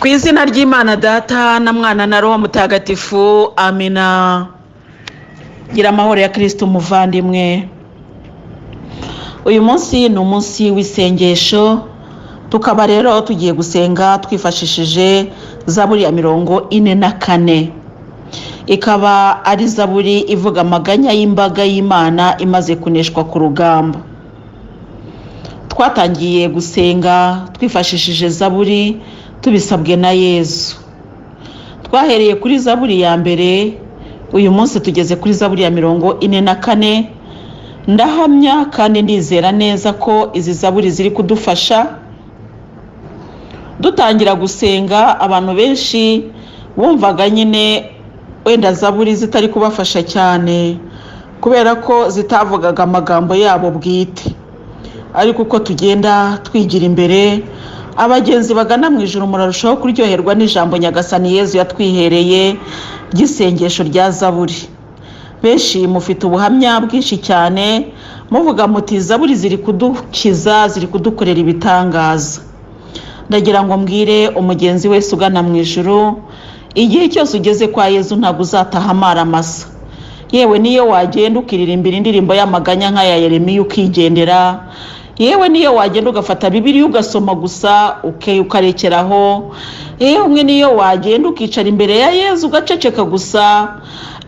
Ku izina ry'Imana Data na Mwana na Roho Mutagatifu, amina. Gira amahoro ya Kristo umuvandimwe. Uyu munsi ni umunsi w'isengesho, tukaba rero tugiye gusenga twifashishije Zaburi ya 44, ikaba ari zaburi ivuga amaganya y'imbaga y'Imana imaze kuneshwa ku rugamba. Twatangiye gusenga twifashishije zaburi tubisabwe na Yezu. Twahereye kuri zaburi ya mbere, uyu munsi tugeze kuri zaburi ya 44. Ndahamya kandi ndizera neza ko izi zaburi ziri kudufasha. Dutangira gusenga, abantu benshi bumvaga nyine wenda zaburi zitari kubafasha cyane kubera ko zitavugaga amagambo yabo bwite, ariko uko tugenda twigira imbere, abagenzi bagana mu ijoro, murarushaho kuryoherwa n'ijambo Nyagasani Yezu yatwihereye ry'isengesho rya zaburi. Benshi mufite ubuhamya bwinshi cyane, muvuga muti: "Zaburi ziri kudukiza, ziri kudukorera ibitangaza." Ndagira ngo mbwire umugenzi wese ugana mu ijoro: igihe cyose ugeze kwa Yezu ntabwo uzataha amara masa. Yewe, niyo wagenda ukiririmbira indirimbo y'amaganya nk'aya Yeremiya ukigendera, yewe niyo wagenda ugafata Bibiliya ugasoma gusa ukarekeraho, yewe niyo wagenda ukicara imbere ya Yezu ugaceceka gusa,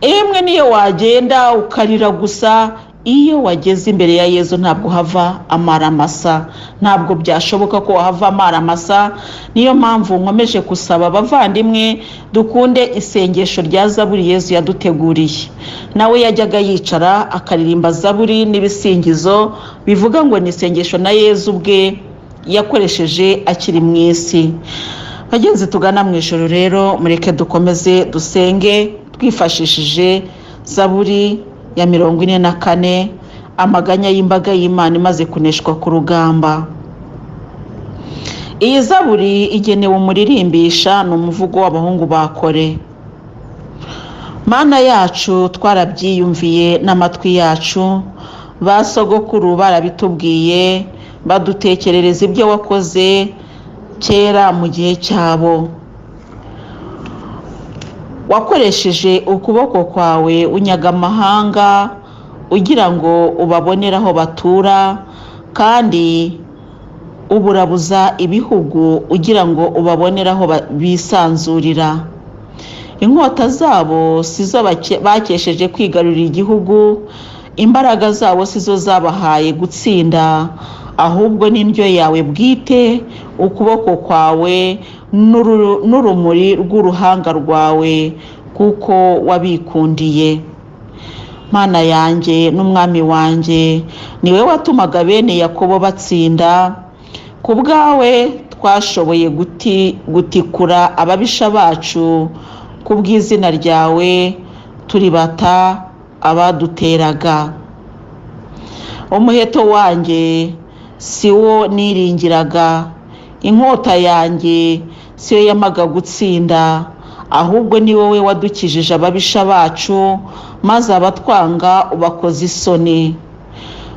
yemwe niyo wagenda ukarira gusa, iyo wageze imbere ya Yezu ntabwo hava amara masa, ntabwo byashoboka ko wahava amara masa. Niyo mpamvu nkomeje gusaba abavandimwe, dukunde isengesho rya zaburi Yezu yaduteguriye. Nawe yajyaga yicara akaririmba zaburi n'ibisingizo, bivuga ngo ni isengesho na Yezu ubwe yakoresheje akiri mu isi. Bagenzi tugana mu ijoro rero, mureke dukomeze dusenge twifashishije zaburi ya 44, amaganya y'imbaga y'Imana imaze kuneshwa ku rugamba. Iyi zaburi igenewe umuririmbisha, ni umuvugo w'abahungu ba Kore. Mana yacu, twarabyiyumviye n'amatwi yacu, ba sogokuru barabitubwiye, badutekerereza ibyo wakoze kera mu gihe cyabo. Wakoresheje ukuboko kwawe unyaga amahanga ugira ngo ubabonere aho batura, kandi uburabuza ibihugu ugira ngo ubabonere aho bisanzurira. Inkota zabo si zo bakesheje kwigarurira igihugu, imbaraga zabo si zo zabahaye gutsinda, ahubwo n'indyo yawe bwite, ukuboko kwawe n'urumuri rw'uruhanga rwawe, kuko wabikundiye. Mana yanjye n'Umwami wanjye, niwe watumaga bene Yakobo batsinda. Ku bwawe twashoboye gutikura ababisha bacu, ku bw'izina ryawe turibata abaduteraga. Umuheto wanjye si wo niringiraga, inkota yanjye si yo yamaga gutsinda, ahubwo ni wowe wadukijije ababisha bacu, maze abatwanga ubakoza isoni.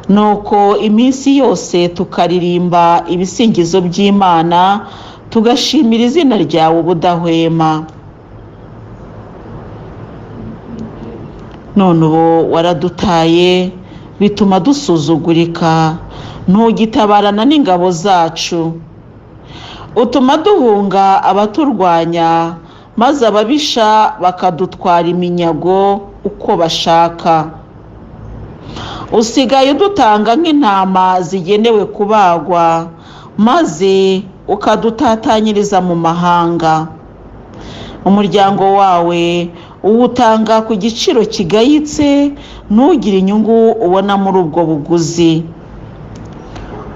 Nuko iminsi yose tukaririmba ibisingizo by'Imana, tugashimira izina ryawe ubudahwema. None ubu waradutaye, bituma dusuzugurika, ntugitabarana n'ingabo zacu. Utuma duhunga abaturwanya, maze ababisha bakadutwara iminyago uko bashaka. Usigaye udutanga nk'intama zigenewe kubagwa, maze ukadutatanyiriza mu mahanga. Umuryango wawe uwutanga ku giciro kigayitse, ntugire inyungu ubona muri ubwo buguzi.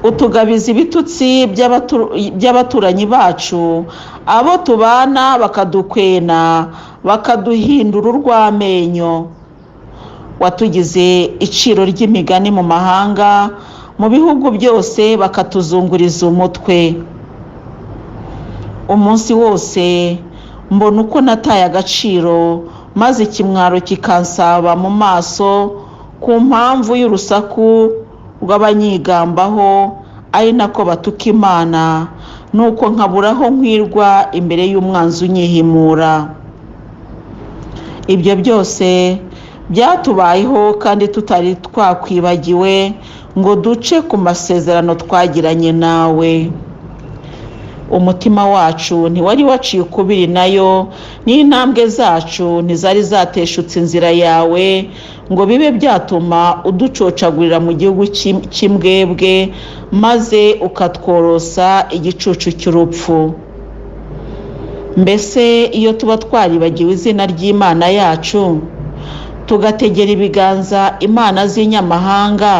Utugabiza ibitutsi by'abaturanyi bacu, abo tubana bakadukwena, bakaduhindura urw'amenyo. Watugize iciro ry'imigani mu mahanga, mu bihugu byose bakatuzunguriza umutwe. Umunsi wose mbona uko nataye agaciro, maze ikimwaro kikansaba mu maso ku mpamvu y'urusaku rw'abanyigambaho, ari nako batuka Imana. Nuko nkabura aho nkwirwa imbere y'umwanzi unyihimura. Ibyo byose byatubayeho kandi tutari twakwibagiwe ngo duce ku masezerano twagiranye nawe. Umutima wacu ntiwari waciye ukubiri nayo, n'intambwe zacu ntizari zateshutse inzira yawe, ngo bibe byatuma uducocagurira mu gihugu cy'imbwebwe, maze ukatworosa igicucu cy'urupfu. Mbese iyo tuba twaribagiwe izina ry'Imana yacu, tugategera ibiganza imana z'inyamahanga,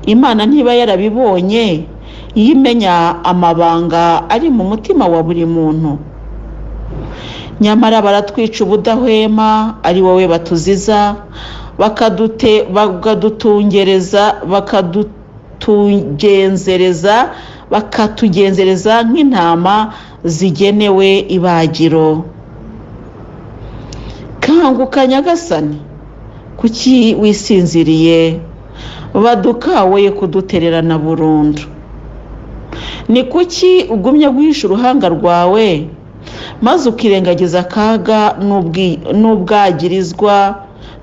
Imana ntiba yarabibonye, iyo imenya amabanga ari mu mutima wa buri muntu? Nyamara baratwica ubudahwema, ari wowe batuziza, bakadutungereza, bakatugenzereza nk'intama zigenewe ibagiro. Kanguka Nyagasani, kuki wisinziriye? Baduka woye kudutererana burundu. Ni kuki ugumye guhisha uruhanga rwawe, maze ukirengagiza akaga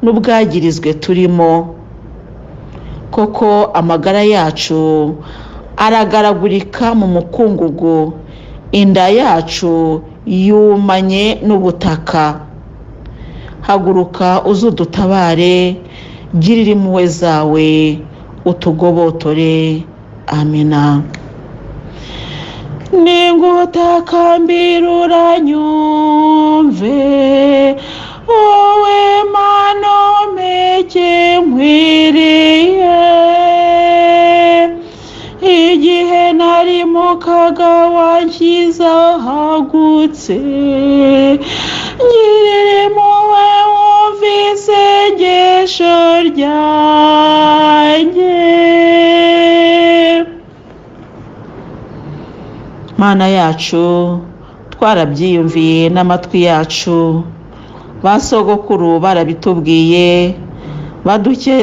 n'ubwagirizwe turimo? Koko amagara yacu aragaragurika mu mukungugu, inda yacu yumanye n'ubutaka. Haguruka uze udutabare, girira impuhwe zawe utugobotore. Amina. Ningutakambira uranyumve, wowe Mana umpeke nkwiriye. Igihe nari mu kaga wanshyize ahagutse, ngirira impuhwe wumve isengesho ryanjye. Mana yacu, twarabyiyumviye n'amatwi yacu, ba sogokuru barabitubwiye,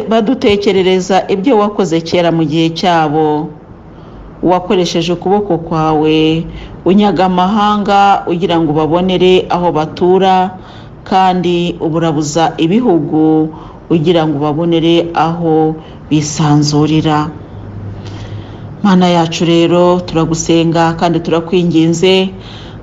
badutekerereza ibyo wakoze kera mu gihe cyabo. Wakoresheje ukuboko kwawe unyaga amahanga ugira ngo ubabonere aho batura, kandi uburabuza ibihugu ugira ngo ubabonere aho bisanzurira. Mana yacu rero, turagusenga kandi turakwinginze,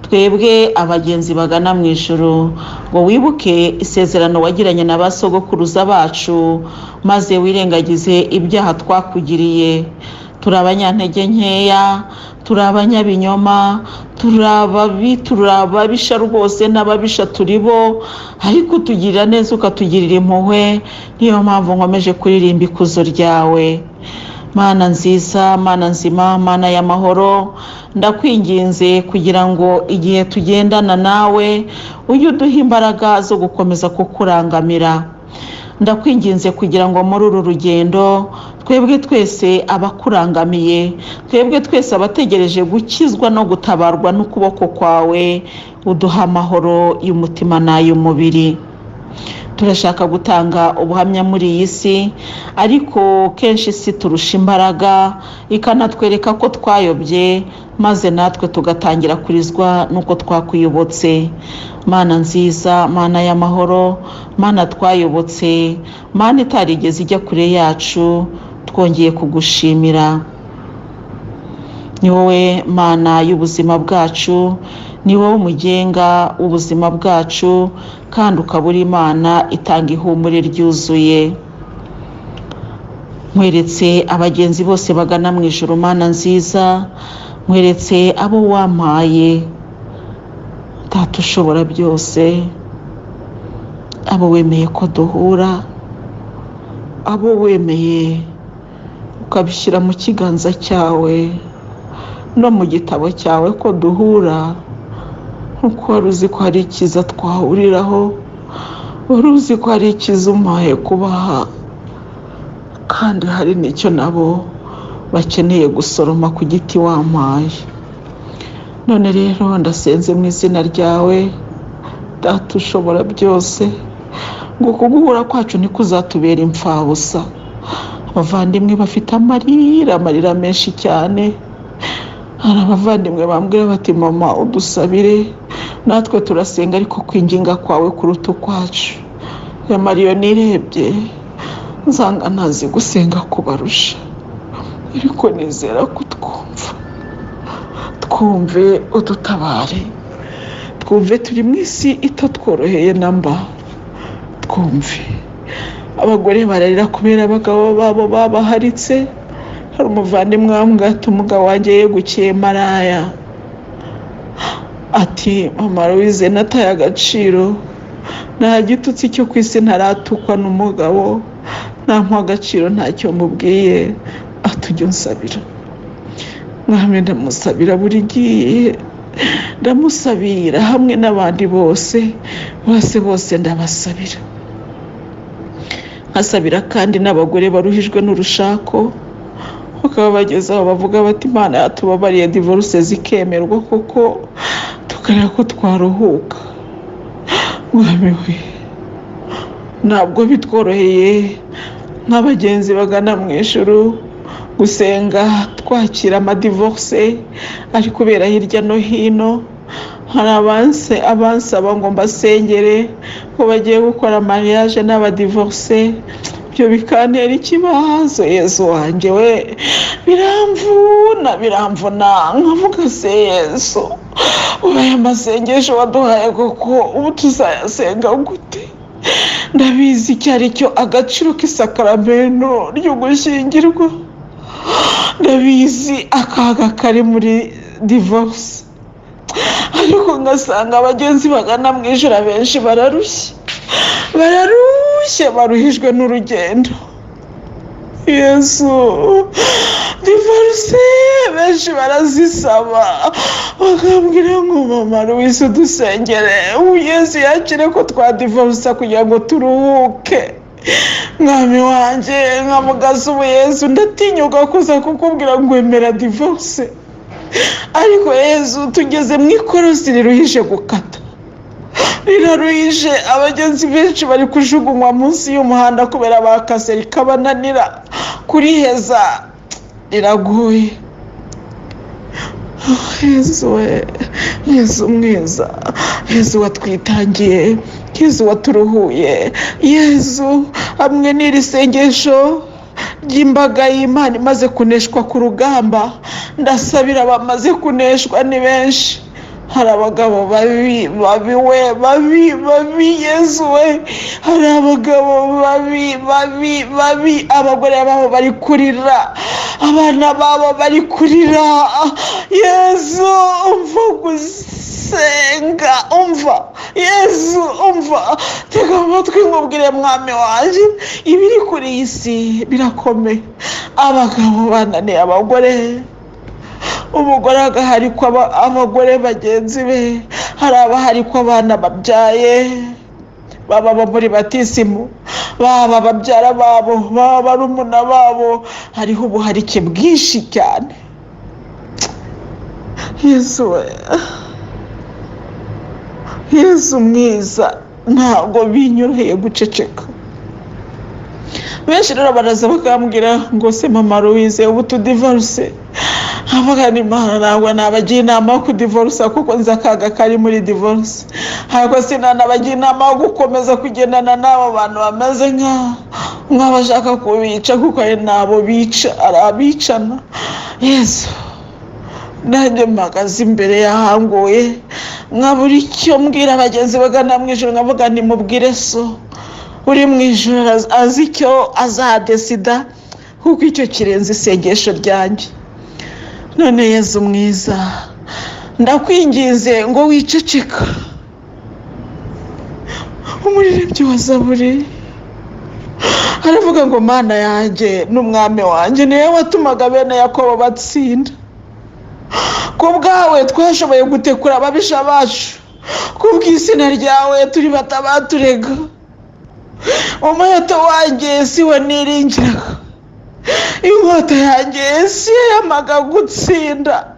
twebwe abagenzi bagana mu ijuru, ngo wibuke isezerano wagiranye na ba sogokuruza bacu, maze wirengagize ibyaha twakugiriye. Turi abanyantege nkeya, turi abanyabinyoma, turi ababi, turi ababisha rwose, n'ababisha turi bo, ariko utugirira neza ukatugirira impuhwe. Niyo mpamvu nkomeje kuririmba ikuzo ryawe. Mana nziza, Mana nzima, Mana y'amahoro, ndakwinginze kugira ngo igihe tugendana nawe ujye uduha imbaraga zo gukomeza kukurangamira. Ndakwinginze kugira ngo muri uru rugendo twebwe twese abakurangamiye, twebwe twese abategereje gukizwa no gutabarwa n'ukuboko kwawe, uduha amahoro y'umutima n'ay'umubiri. Turashaka gutanga ubuhamya muri iyi si, ariko kenshi isi turusha imbaraga, ikanatwereka ko twayobye, maze natwe tugatangira kurizwa n'uko twakuyobotse. Mana nziza, Mana y'amahoro, Mana twayobotse, Mana itarigeze ijya kure yacu, twongeye kugushimira. Ni wowe Mana y'ubuzima bwacu, ni wowe umugenga w'ubuzima bwacu, kandi ukaba uri Imana itanga ihumure ryuzuye. Nkweretse abagenzi bose bagana mu ijuru, Mana nziza, nkweretse abo wampaye, Data ushobora byose, abo wemeye ko duhura, abo wemeye ukabishyira mu kiganza cyawe no mu gitabo cyawe ko duhura, nkuko wari uzi ko hari icyiza twahuriraho, wari uzi ko hari icyiza umpaye kubaha, kandi hari n'icyo nabo bakeneye gusoroma ku giti wampaye. None rero ndasenze mu izina ryawe, Data ushobora byose, ngo kuguhura kwacu ntikuzatubera imfabusa. Abavandimwe bafite amarira, amarira menshi cyane, Hari abavandimwe bambwira bati mama udusabire, natwe turasenga ariko kwinginga kwawe kuruta ukwacu. Nyamara iyo nirebye nsanga ntazi gusenga kubarusha, ariko nizera kutwumva. Twumve udutabare, twumve turi mu isi itatworoheye namba, twumve. Abagore bararira kubera abagabo babo babaharitse. Hari umuvandimwe wambwira ati umugabo wanjye yegukiye maraya, ati mama Louise nataye agaciro, nta gitutsi cyo ku isi ntaratukwa n'umugabo, ntampa agaciro ntacyo mubwiye, ati ujya unsabira. Mwami ndamusabira buri gihe, ndamusabira hamwe n'abandi bose bose bose ndabasabira. Nkasabira kandi n'abagore baruhijwe n'urushako, bakaba bageze aho bavuga bati Imana yatubabariye divorce zikemerwa kuko tukareba ko twaruhuka. Mwami we, ntabwo bitworoheye nk'abagenzi bagana mu ijuru gusenga twakira amadivorce ari kubera hirya no hino. Hari abansaba ngo mbasengere ngo bagiye gukora mariage n'abadivorce, ibyo bikantera ikibazo. Yezu wanjye we, biramvuna, biramvuna, nkavuga se Yesu, aya masengesho waduhaye koko ubu tuzayasenga gute? Ndabizi icyo ari cyo agaciro k'isakaramento ryo gushyingirwa, ndabizi akaga kari muri divorce, ariko ngasanga abagenzi bagana mu ijoro abenshi bararushye, bararushye, baruhijwe n'urugendo. Yesu, divorce benshi barazisaba, bakambwira ngo mama Louise udusengere, Yesu yakire ko twadivorsa kugira ngo turuhuke. Mwami wanjye, nkamugaza ubu Yesu ndatinyuka kuza kukubwira ngo wemera divorce, ariko Yesu tugeze mu ikorosi riruhije gukata, riraruhije. Abagenzi benshi bari kujugunywa munsi y'umuhanda kubera bakase rikabananira kuriheza, riragoye. Yesu we, Yesu mwiza, Yesu watwitangiye, Yesu waturuhuye, Yesu hamwe n'iri sengesho ry'imbaga y'Imana imaze kuneshwa ku rugamba, ndasabira abamaze kuneshwa ni benshi. Hari abagabo babi babi we, babi babi, Yesu we, hari abagabo babi babi babi, abagore babo bari kurira, abana babo bari kurira. Yesu umva gusenga, umva Yesu, umva, tega amatwi nkubwire mwami wanjye, ibiri kuri iyi si birakomeye. Abagabo bananiye abagore, umugore agaharikwa abagore bagenzi be, hari abaharikwa abana babyaye, baba abo muri batisimu, baba babyara babo, baba barumuna babo, hariho ubuharike bwinshi cyane. Yesu we, Yesu mwiza, ntabwo binyoroheye guceceka. Benshi rero baraza bakambwira ngo se mama Louise ubu tudivorce, nkavuga ni Imana ntabwo nabagira inama yo kudivorusa kuko nzi akaga kari muri divorce, ntabwo sinanabagira inama yo gukomeza kugendana n'abo bantu bameze nk'abashaka kubica, kuko ari nabo bica, ari abicana. Yesu, nanjye mpagaze imbere yahanguye, nkabura icyo mbwira abagenzi bagana mu ijoro, nkavuga nti mubwire so uri mu ijoro azi icyo azadesida, kuko icyo kirenze isengesho ryanjye. None Yezu mwiza, ndakwinginze ngo wiceceka. Umuririmbyi wa Zaburi aravuga ngo Mana yanjye n'umwami wanjye, niwe watumaga bene Yakobo batsinda. Ku bwawe twashoboye gutekura ababisha bacu, ku bw'izina ryawe turi batabaturega. Umuheto wanjye si we niringiraga, inkota yanjye si yo yamaga gutsinda,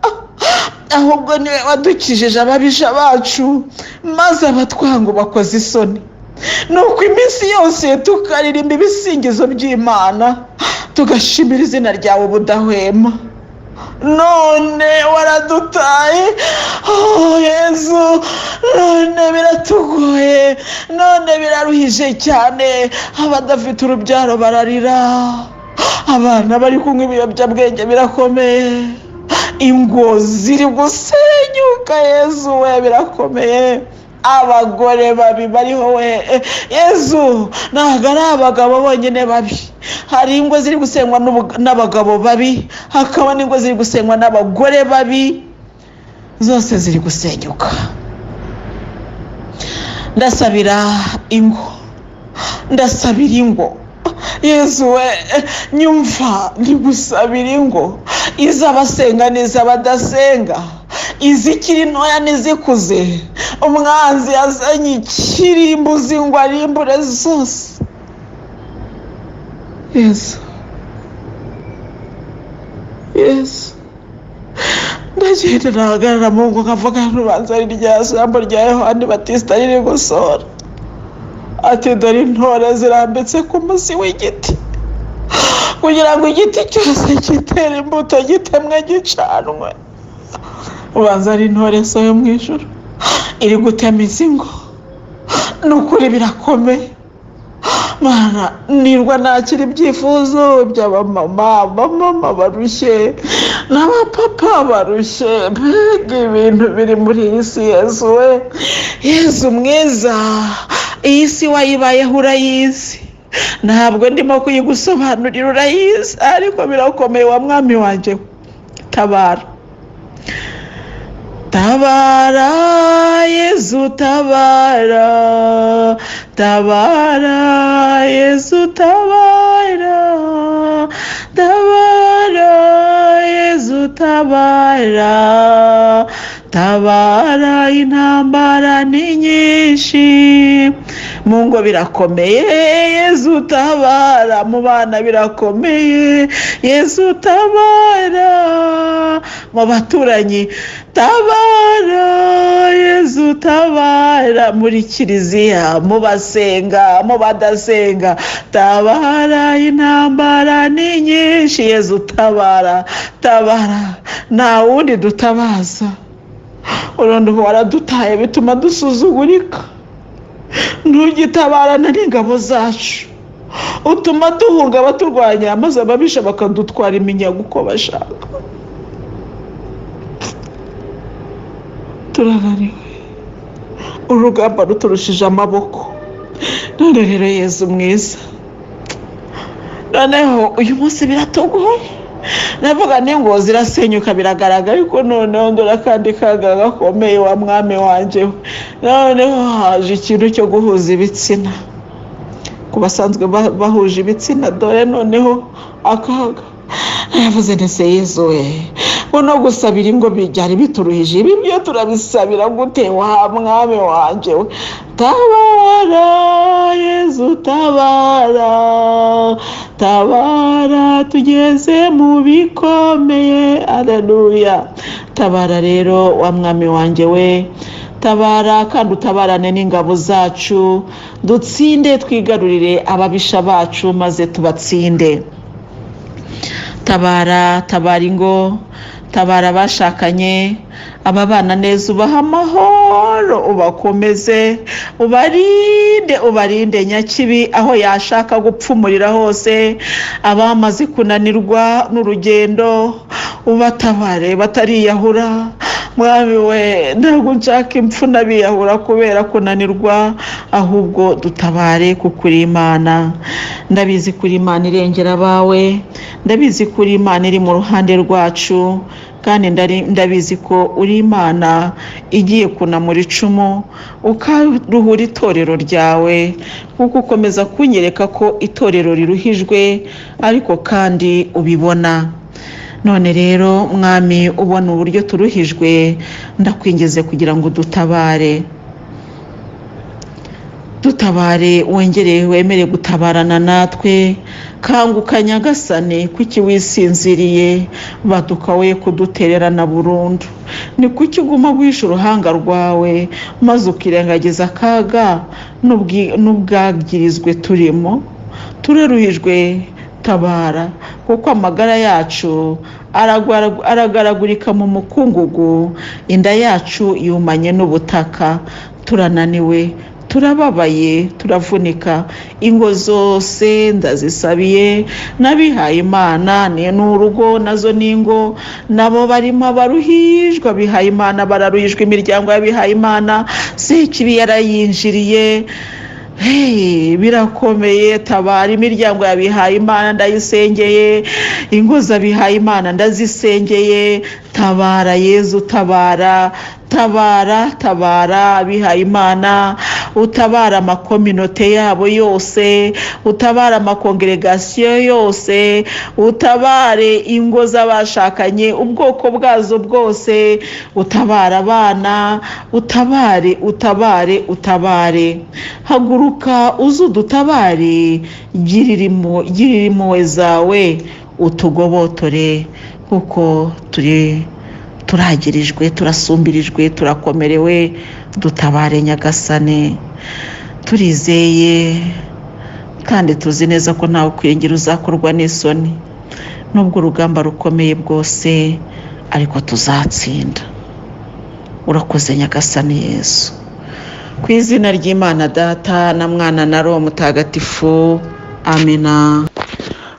ahubwo niwe wadukijije ababisha bacu, maze abatwanga bakoze isoni. Nuko iminsi yose tukaririmba ibisingizo by'Imana, tugashimira izina ryawe ubudahwema. None waradutaye, oh Yezu, none biratugoye, none biraruhije cyane. Abadafite urubyaro bararira, abana bari kunywa ibiyobyabwenge birakomeye, ingo ziri gusenyuka, Yezu we, birakomeye. Abagore babi bariho we Yezu, ntabwo ari abagabo bonyine babi. Hari ingo ziri gusenywa n'abagabo babi, hakaba n'ingo ziri gusenywa n'abagore babi, zose ziri gusenyuka. Ndasabira ingo, ndasabira ingo, Yezu we, nyumva ndi gusabira ingo, iz'abasenga n'iz'abadasenga, izikiri ntoya n'izikuze. Umwanzi yazanye ikirimbuzi ngo arimbure zose. Yezu, Yezu, ndagenda nahagarara mu ngo nkavuga, ntubanza ari rya jambo rya Yohani Batisita riri gusohora, ati: "Dore intore zirambitse ku muzi w'igiti, kugira ngo igiti cyose kitere imbuto gitemwe gicanwe." Ubanza ari intore so yo mu ijuru iri gutema izi ngo. Ni ukuri birakomeye Mana. Nirwa nakira ibyifuzo by'abamama, abamama barushye n'abapapa barushye. Mbega ibintu biri muri iyi si! Yezu we, Yezu mwiza, iyi si wayibayeho, urayizi, ntabwo ndimo kuyigusobanurira, urayizi, ariko birakomeye. Wa mwami wanjye, tabara, tabara Yezu, tabara, tabara Yezu, tabara, tabara Yezu, tabara, tabara, intambara ni nyinshi mu ngo, birakomeye, Yezu tabara. Mu bana birakomeye, Yezu tabara. Mu baturanyi, tabara Yezu, tabara. Muri kiliziya, mu basenga, mu badasenga, tabara, intambara ni nyinshi. Yezu tabara, tabara, nta wundi dutabaza. Urundi waradutaye, bituma dusuzugurika, ntugitabarana n'ingabo zacu, utuma duhunga abaturwanya, maze ababisha bakadutwara iminyago uko bashaka. Turananiwe, urugamba ruturushije amaboko. None rero Yezu mwiza, noneho uyu munsi biratugoye. Navuga ngo zirasenyuka, biragaragara, ariko noneho ndora akandi kaga gakomeye. Wa mwami wanjye we, noneho haje ikintu cyo guhuza ibitsina ku basanzwe bahuje ibitsina. Dore noneho akaga. Yavuze ndetse Yezu we, ngo no gusabira ingo byari bituruhije, ibi byo turabisabira gute? Wa mwami wanjye we, tabara Yezu, tabara, tabara, tugeze mu bikomeye. Aleluya. Tabara rero wa mwami wanjye we, tabara kandi utabarane n'ingabo zacu, dutsinde, twigarurire ababisha bacu maze tubatsinde. Tabara, tabara ingo, tabara abashakanye, ababana neza ubaha amahoro, ubakomeze, ubarinde, ubarinde nyakibi aho yashaka gupfumurira hose. Abamaze kunanirwa n'urugendo ubatabare batariyahura. Mwami we, ntabwo nshaka impfu n'abiyahura kubera kunanirwa, ahubwo dutabare kuko uri Imana. Ndabizi kuri Imana irengera abawe, ndabizi kuri Imana iri mu ruhande rwacu, kandi ndabizi ko uri Imana igiye kunamura icumu ukaruhura itorero ryawe, kuko ukomeza kunyereka ko itorero riruhijwe, ariko kandi ubibona. None rero mwami, ubona uburyo turuhijwe, ndakwingize kugira ngo dutabare, dutabare, wongere wemere gutabarana natwe. Kanguka Nyagasane, kuki wisinziriye? Baduka we kudutererana burundu. Ni kuki uguma guhisha uruhanga rwawe, maze ukirengagiza akaga n'ubwagirizwe turimo? Turaruhijwe, Tabara, kuko amagara yacu aragaragurika mu mukungugu, inda yacu yumanye n'ubutaka. Turananiwe, turababaye, turavunika. Ingo zose ndazisabiye, n'abihaye Imana ni n'urugo nazo n'ingo, nabo barimo abaruhijwe. Abihaye Imana bararuhijwe, imiryango y'abihaye Imana Sekibi yarayinjiriye. Hey, birakomeye. Tabara imiryango y'abihaye Imana, ndayisengeye. Ingo z'abihaye Imana ndazisengeye. Tabara Yezu, tabara, tabara, tabara abihaye Imana, utabara amakominote yabo yose, utabara amakongeregasiyo yose, utabare ingo z'abashakanye ubwoko bwazo bwose, utabara abana, utabare, utabare, utabare. Haguruka uze udutabare, girira impuhwe zawe utugobotore, kuko turi turagirijwe, turasumbirijwe, turakomerewe. Dutabare Nyagasane. Turizeye kandi tuzi neza ko ntawe ukwiringira uzakorwa n'isoni, nubwo urugamba rukomeye bwose, ariko tuzatsinda. Urakoze Nyagasane Yesu. Ku izina ry'Imana Data na Mwana na Roho Mutagatifu, amina.